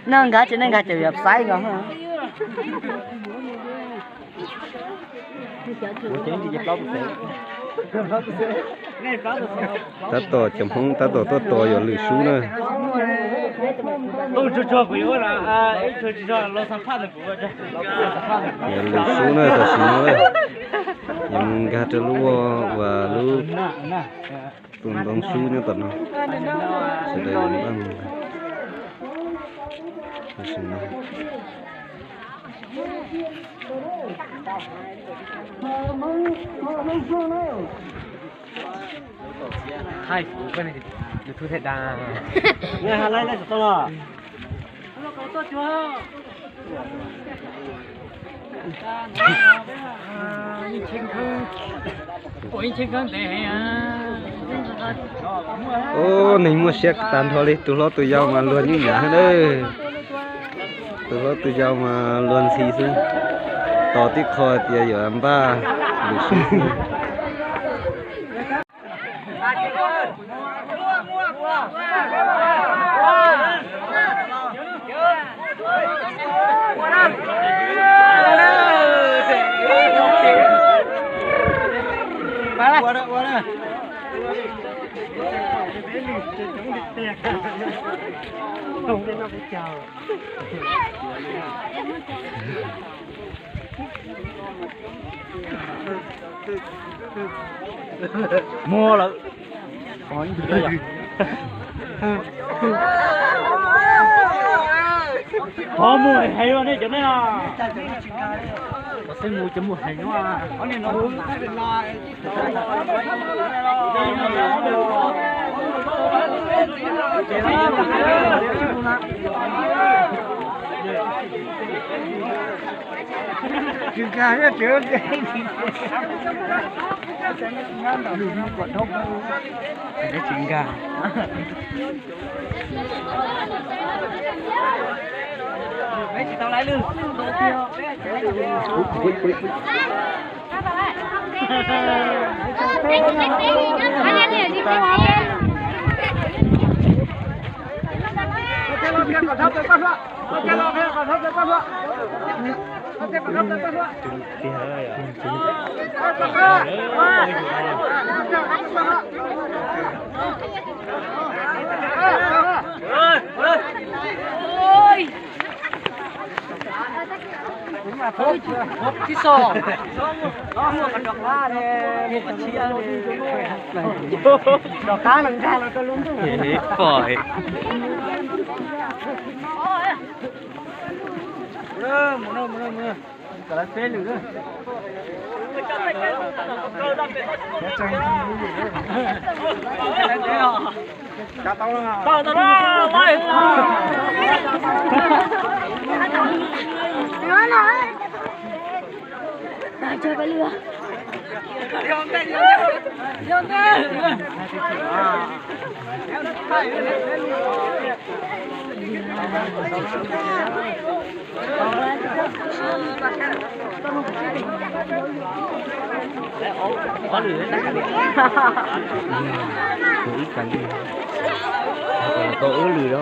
Nej nkag tsis, nej nkag ces yog saib nkaus. Tab tom cov Hmoob tab tom tuaj tos yuav lwm sub na. Yuav lwm sub na, tam sim no yuav mus nkag rau lub uas lub tus ntoo sub nyob tom no. Sawv daws yuav npaj mus nkag tam sim no. Thaij kuv koj YouTube thiaj dag. Ub, neeg muaj siab tag nrho li, tus hlob tus yau mas luag nyuj nyav xwb na. Tus hlob tus yau mas luag ntxhi xwb. Tos tib qho tias yuav npaj lwm sub xwb. Muag lawm. Qhov muag heev los nej cov nej os. Qhov xwb mus cov muag heev no. Tsis nkag, tsis nkag. Rov qab los nkag los rau lub ntuj. Pom. Ib kas li, tau wb lwm los.